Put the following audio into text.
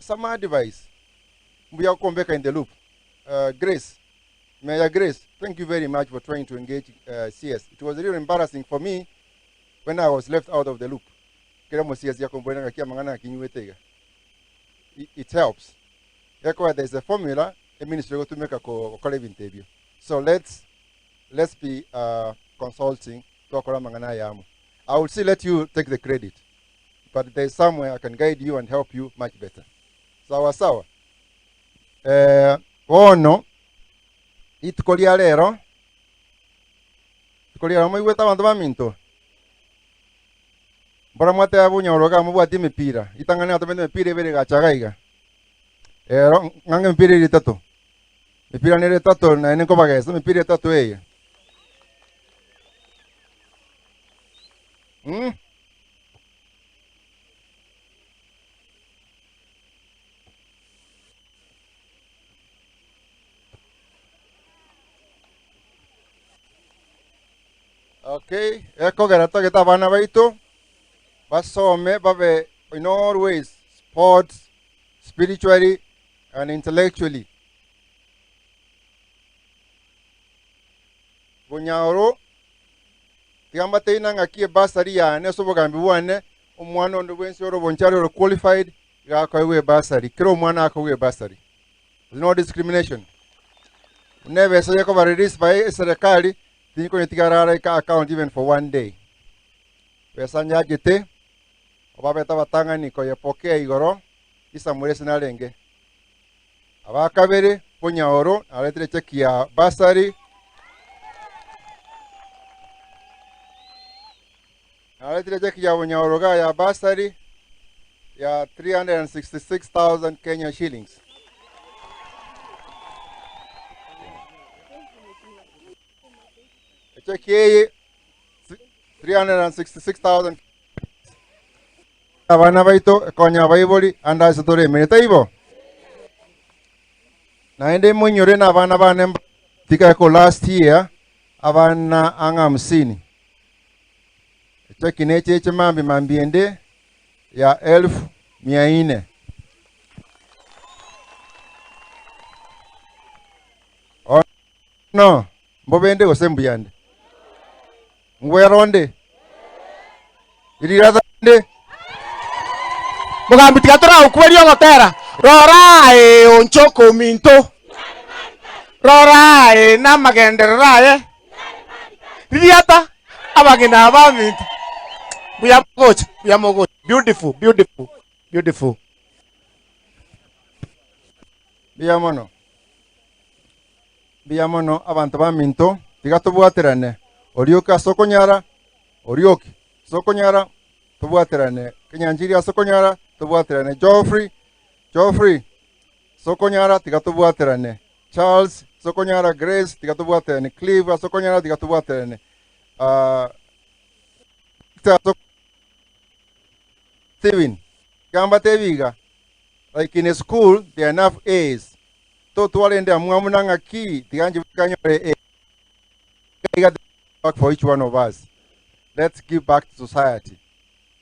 some advice, mbuya gokombeka in the loop. Grace, Mayor Grace, thank you very much for trying to engage CS. It was really embarrassing for me when I was left out of the loop. Kera omo CS akomboria ng'aki amang'ana ng'aki nywete iga. It helps. Gekoba there is a formula eministry egotumeka gokora ebinto ebio. So let's let's be uh, consulting twakora amang'ana aya amo. I will still let you take the credit but there is somewhere I can guide you and help you much better. Sawa sawa. Eh, bono rituko ria rero rituko ria rero moigwete abanto baminto mbora mwateba bonyoro iga mobwati emepira ritang'ani natomete emepira ebere egacha iga iga ero ng'ang'e emepira ere etato emepira nere etato naende nkobagesa emepira etato eye mm. Okay, ekogera togete abana baito basome babe in all ways sports spiritually and intellectually. Bonyaoro tiga mbateine ng'aki ebasari yane ase obogambi bwane omwana onde bwensi ore obonchari ore qualified iga akoegwa ebasari kera omwana akoegwa ebasari no discrimination buna ebesa ekoba released by eserekari Tinkonyetigara arara eka account even for one day. Besa njachete, obabete abatang'ani koyepokea igoro, risamora ase narenge. Abakabere, Bonyaoro, naretire cheki ya bursary. Naretire cheki ya Bonyaoro iga ya bursary ya 366,000 Kenya shillings. Echeki eye 366,000 abana baito ekonya abaibori ande ase toremere taibo naende moinyore na abana bane mba- tika last year abana ang'e hamsini Echeki necheche mambia mambia ende ya elfu mia ine. Ono mbobe nde gose mbuya nde? Ngwero onde? Iriratha nde? Mogambi tiga toragokuberia ogotera, Rora aye onchoke ominto, rora aye namagenderero aye, Ririata abageni abaminto. Mbuya mogocha, mbuya mogocha. Beautiful, beautiful, beautiful. Mbuya mono. Mbuya mono abanto baminto, tiga tobwaterane. Orioke ase okonyara, orioke ase okonyara, tobwaterane. Kenyanchiri ase okonyara, tobwaterane. Geoffrey, Geoffrey, ase okonyara tiga tobwaterane. Charles ase okonyara, Grace tiga tobwaterane, Clive ase okonyara tiga tobwaterane. Ah, Victor ase Stephen, tiga mbatebi iga, like in a school there are enough A's. Totware ende amwamu na ng'aki tiga inche bweka nyore A. Iga iga work for each one of us. Let's give back to society.